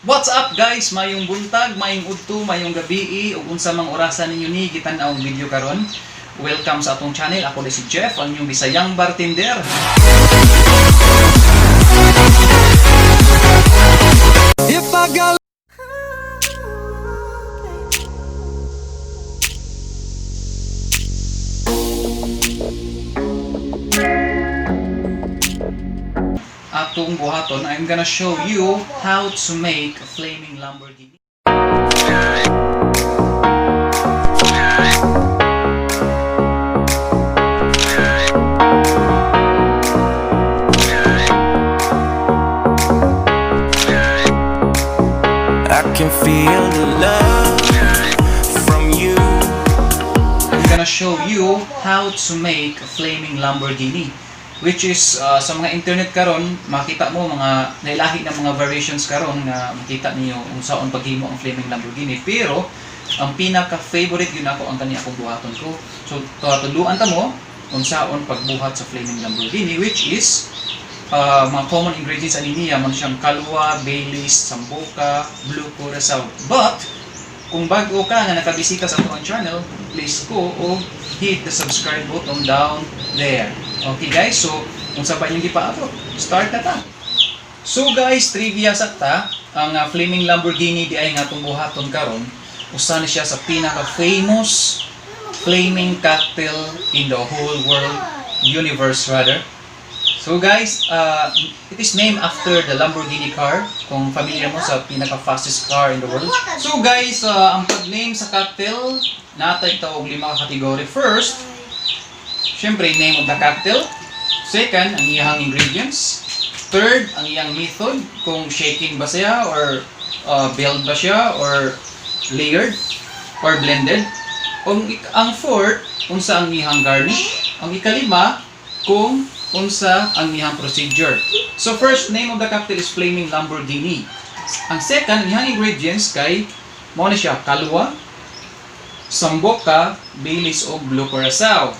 What's up, guys? Mayong buntag, mayong udto, mayong gabii ug unsa mang orasa ninyo ni gitan-aw ang video karon. Welcome sa atong channel. Ako ni si Jeff, ang inyong Bisayang bartender. If I got Atong buhaton, I'm gonna show you how to make a flaming Lamborghini. I can feel the love from you. I'm gonna show you how to make a flaming Lamborghini, which is sa mga internet karon makita mo mga nailahi na mga variations karon nga makita niyo unsaon paghimo ang flaming Lamborghini, pero ang pinaka favorite yun ako ang kani akong buhaton ko. So tudluan ta mo unsaon pagbuhat sa flaming Lamborghini, which is mga common ingredients ani niya man siyang Kahlua, Baileys, Sambuca, Blue Curacao. But kung bago ka nga nakabisita sa atong channel, please go o hit the subscribe button down there. Okay guys, so unsa pa inyong gipaabot? Start na ta. So guys, trivia sa ta, ang flaming Lamborghini di ay nga atong buhaton karon, usa ni siya sa pinaka-famous flaming cocktail in the whole world, universe rather. So guys, it is named after the Lamborghini car, kung familiar mo sa pinaka-fastest car in the world. So guys, ang pag-name sa cocktail, natay tawag lima ka category. First, syempre, name of the cocktail. Second, ang iyang ingredients. Third, ang iyang method, kung shaking ba siya or build ba siya or layered or blended. Ang fourth, unsa ang iyang garnish. Ang ikalima, kung unsa ang iyang procedure. So first, name of the cocktail is Flaming Lamborghini. Ang second, iyang ingredients kay mao ni siya Kahlua, Sambuca, Baileys o Blue Curacao.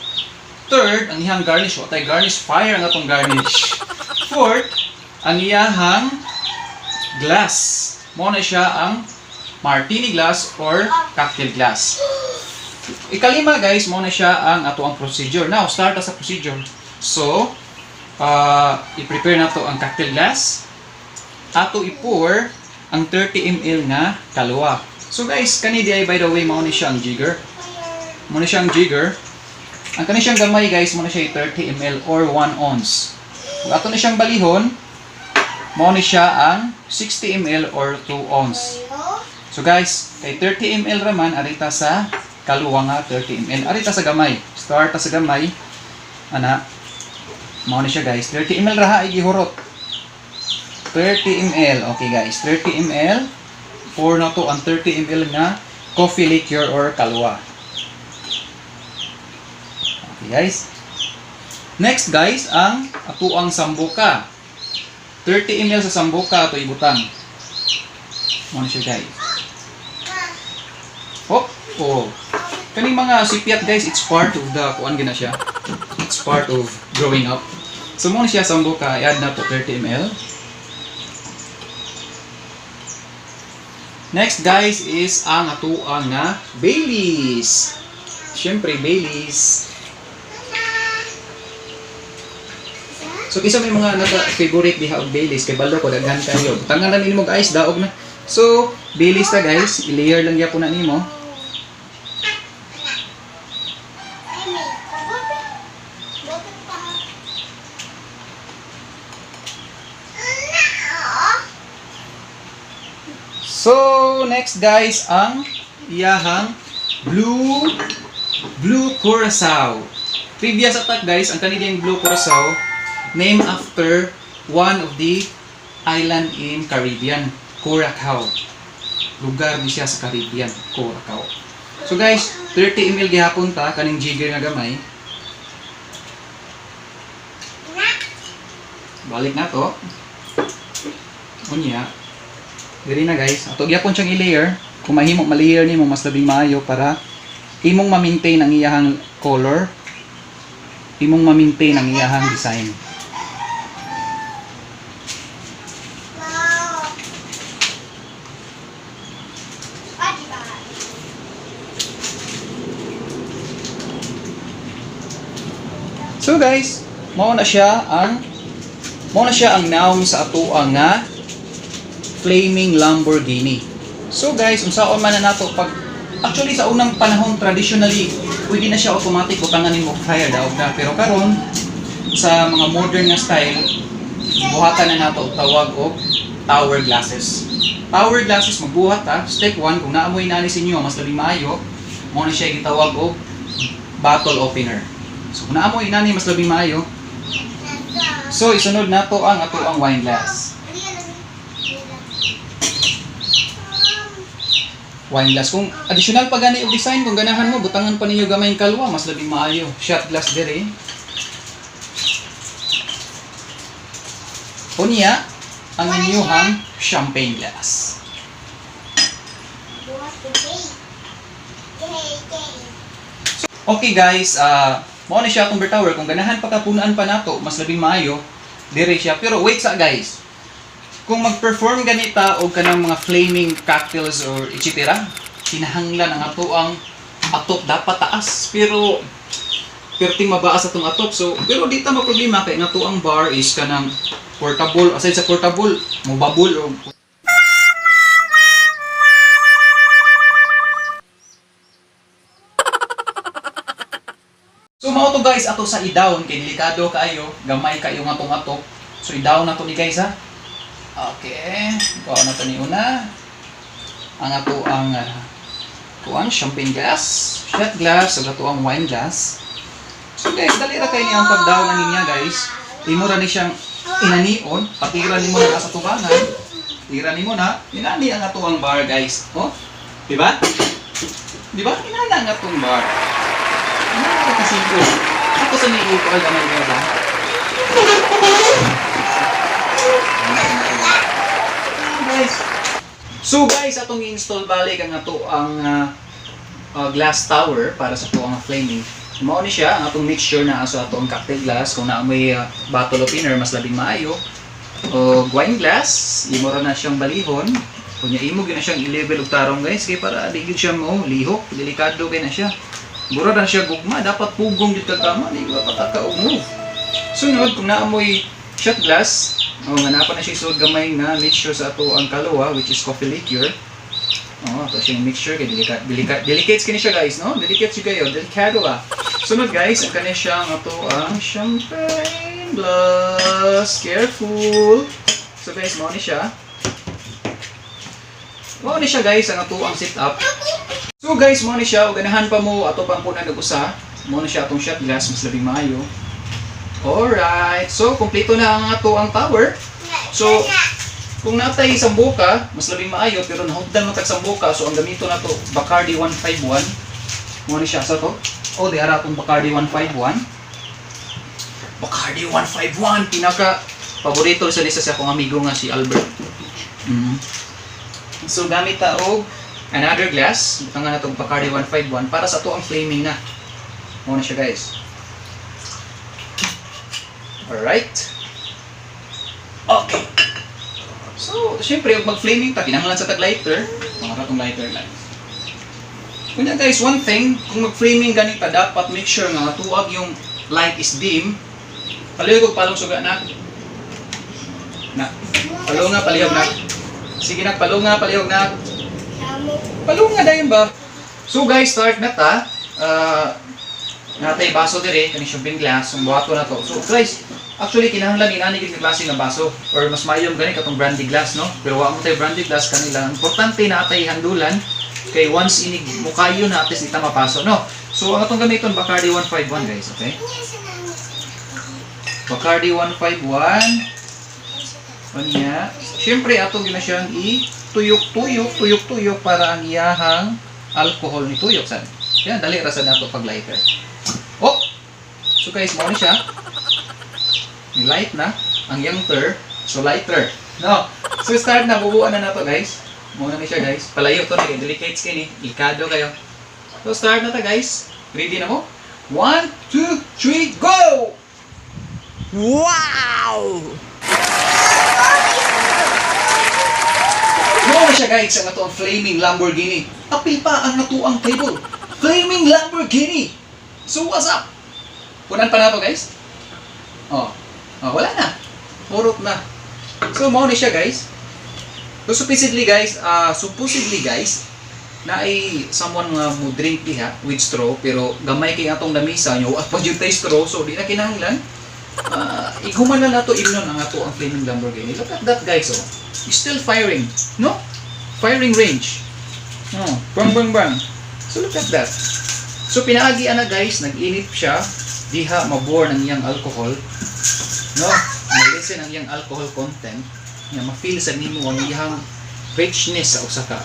Third, ang iyang garnish, wa tay garnish, fire ang atong garnish. Fourth, ang iyahang glass. Mao na siya ang martini glass or cocktail glass. Ikalima guys, mao na siya ang ato ang procedure. Now, start ta sa procedure. So, i-prepare na to ang cocktail glass. Ato i-pour ang 30 ml nga Kahlua. So guys, kani di ay, by the way, mao ni siya ang jigger. Mao ni siya ang jigger. Ang kani siyang gamay guys, mao na siya 30 ml or 1 ounce. Kung ato ni siyang balihon, mao ni siya ang 60 ml or 2 ounce. So guys, kay 30 ml raman arita sa Kahlua nga 30 ml. Arita sa gamay. Start ta sa gamay. Ana. Mao ni siya guys. 30 ml ra ha ay gihurot. 30 ml. Okay guys, 30 ml. Pour na to ang 30 ml nga coffee liqueur or Kahlua. Okay guys. Next guys, ang atuang Sambuca. 30 ml sa Sambuca ato ibutang. Mao ni siya guys. Oh. Kaning mga sipiat guys, it's part of the kuan gina siya. It's part of growing up. So mao ni siya Sambuca, i-add na to 30 ml. Next guys is ang atuang nga Baileys. Siyempre Baileys. So kisa may mga naka favorite diha og Baileys kay balo ko daghan kayo. Tangan na nimo guys, daog na. So Baileys ta guys, i-layer lang gyapon na nimo. So next guys, ang iyahang blue blue curacao. Previous attack guys, ang kaniyang Blue Curacao named after one of the island in Caribbean, Curacao. Lugar ni siya sa Caribbean, Curacao. So guys, 30 ml gihapon ta kaning jigger nga gamay. Balik na to. Unya. Diri na guys. Ato gyapon siyang i-layer. Kung mahimo ma-layer nimo mas labing maayo para imong ma-maintain ang iyahang color, imong ma-maintain ang iyahang design. So guys, mao na siya ang nawong sa atoa nga flaming Lamborghini. So guys, unsaon man na nato pag actually sa unang panahon, traditionally pwede na siya automatic, butangan nimo fire, daog na, pero karon sa mga modern nga style, buhatan na nato og tawag og tower glasses. Tower glasses, magbuhat ta. Step 1, kung naamoy nani sa inyo, mas labing maayo, mao na siya gitawag og bottle opener. So kung naamoy nani, mas labing maayo. So isunod nato ang ato ang wine glass. Wine glass. Kung additional pa gani og design, kung ganahan mo, butangan pa ninyo gamay kalwa, mas labing maayo. Shot glass dire. Unya, ang inyuhang champagne glass. Okay guys, mao na siya atong beer tower. Kung ganahan pa ka punuan pa nato, mas labing maayo dire siya. Pero wait sa guys. Kung mag-perform ganita og kanang mga flaming cocktails or etc., kinahanglan ang ato ang atop dapat taas. Pero perting mabaas atong atop. So, pero di ta maproblema kay nga ang bar is kanang portable. Aside sa portable, mobabol o. So mao to guys, ato sa i-down kay delikado kaayo, gamay kayo nga tong atop. So i-down na to ni guys ha. Okay, kuha na to ni una. Ang ato ang kuan champagne glass, shot glass, ug ato ang wine glass. So guys, dali ra kay ni ang pag-down ani niya guys. Imo ra ni siyang inanion, patira nimo na sa tubangan. Tira nimo na, inani ang ato ang bar guys. Oh, di ba? Di ba? Inana ang atong bar. Ano ka kasimple? Ako sa niiyo ko ay gamay guys ha. Guys. So guys, atong i-install balik ang ato ang glass tower para sa ato ang flaming. Mao ni siya ang atong mixture na sa ato ang cocktail glass. Kung naa may bottle opener, mas labing maayo. O wine glass, imo ra na siyang balihon. Kunya imo gyud na siyang i-level og tarong guys kay para di gyud siya mo lihok, delikado kay na siya. Mura na siya gugma, dapat pugong gyud kag tama, di ba pataka og move. Sunod, kung naamoy shot glass, o nga naa pa na siya isuod gamay nga mixture sa ato ang kaluwa, which is coffee liqueur. Oh, ato siyang mixture kay delicate, delicate, delicate kini siya guys, no? Delicate siya kayo, delikado ah. Sunod guys, ang kani siyang ato ang champagne glass. Careful. So guys, mao ni siya. Mao ni siya guys ang ato ang setup. So guys, mao ni siya, og ganahan pa mo ato pang punan og usa. Mao ni siya atong shot glass, mas labing maayo. Alright. So kompleto na ang ato ang tower. So kung natay sambuka, mas labing maayo, pero nahugdan mo tag sambuka, so ang gamito na to Bacardi 151. Mao ni siya sa to. Oh, di ara atong Bacardi 151. Bacardi 151 pinaka paborito sa isa sa akong amigo nga si Albert. So gamit ta og another glass, butangan na tong Bacardi 151 para sa ato ang flaming na. Mao na siya guys. Alright. Okay. So, syempre, ug mag-flaming ta, kinahanglan sa tag lighter. Mga ratong lighter lang. Kunya guys, one thing, kung mag-flaming ganita, dapat make sure nga tuag yung light is dim. Palihog og palong suga na. Na. Palunga, palihog na. Sige na, palunga, palihog na. Palunga dayon ba? So guys, start na ta. Natay baso dire, kani champagne glass, ang buhato na to. So guys, actually kinahanglan inani gid nga klase nga baso or mas maayo gani katong brandy glass, no? Pero wa mo tay brandy glass kanila. Importante na atay handulan kay once inig mukayo na, at least di ta mapaso, no? So ang atong gamiton Bacardi 151 guys, okay? Bacardi 151. Unya, syempre ato gina siyang i-tuyok-tuyok, tuyok-tuyok para ang iyahang alcohol ni tuyok sad. Yan, dali ra sad nato pag lighter. Oh! So guys, mao ni siya. Ni light na ang youngter, so lighter. No. So start na, bubuan na nato guys. Mao na ni siya guys. Palayo to ni, delicate kini, delikado kayo. So start na ta guys. Ready na mo? 1, 2, 3, go! Wow! Mao na siya guys, ang ato ang flaming Lamborghini. Apil pa ang natuang table. Flaming Lamborghini! So what's up? Punan pa na to guys. Oh. Oh, wala na. Hurot na. So mao ni siya, guys. So supposedly, guys, na ay someone nga mo drink diha with straw, pero gamay kay atong lamisa nyo at pa jud tay straw, so di na kinahanglan. Ighuman na nato imnon ang ato ang flaming Lamborghini. Look at that, guys, oh. It's still firing, no? Firing range. Oh, bang bang bang. So look at that. So pinaagi ana, guys, nag-init siya diha, mabore ang iyang alcohol. No? Ma-lessen ang iyang alcohol content. Nga ma-feel sa nimo ang iyang richness sa usa ka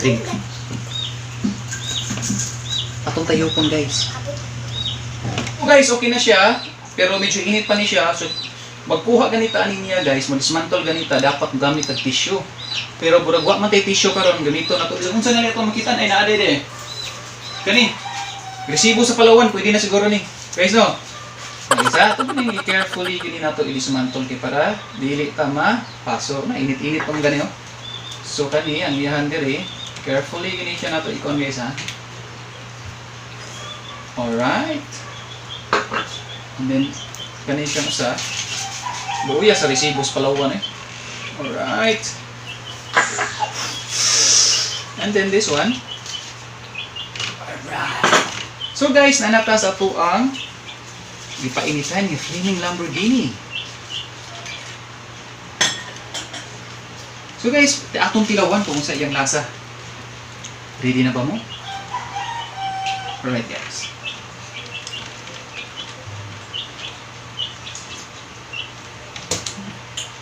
drink. Atong tayupon, guys. So guys, okay na siya. Pero medyo init pa ni siya. So magkuha ganita ani niya, guys, mag-dismantle ganita, dapat gamit og tissue. Pero burag wa man tay tissue karon, gamito na to. Unsa na ito makita ay naa de. Kani. Resibo sa Palawan, pwede na siguro ni. Guys, no. Isa, ito pa ni carefully kini nato i-dismantle kay para dili ta paso na init-init pang gani, oh. So kani ang iyahan diri, carefully kini siya nato ikon, guys, ha. Alright. And then kani siya usa. Buya sa resibo sa Palawan eh. Alright. And then this one. Alright. So guys, nanata sa ato ang gipainitan ni flaming Lamborghini. So guys, atong tilawan kung sa iyang lasa. Ready na ba mo? Alright, guys.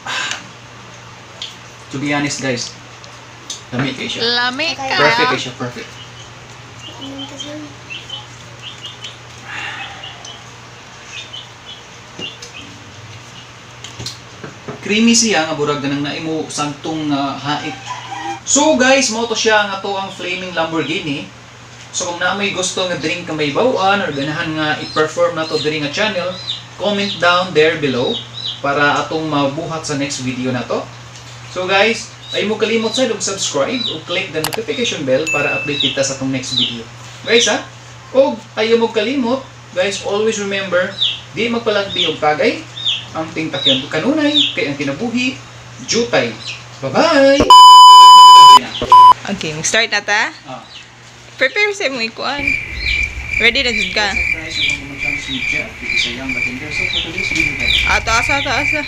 Ah. To be honest, guys, lami kay siya. Lami Perfect kaayo. kay siya, perfect. Creamy siya nga burag ganang naimo santong hait. So guys, mao to siya nga to ang flaming Lamborghini. So kung naa may gusto nga drink nga may bawaan or ganahan nga i-perform na to diri nga channel, comment down there below para atong mabuhat sa next video na to. So guys, ay mo kalimot sa og subscribe o click the notification bell para update kita sa atong next video. Guys ha, og ayaw mo kalimot, guys, always remember, di magpalagbi og tagay, ang tingtakyan kanunay kay ang kinabuhi jutay. Bye-bye. Okay, mag-start na ta. Ah. Prepare sa imong ikuan. Ready na jud ka. Ato asa, ato asa.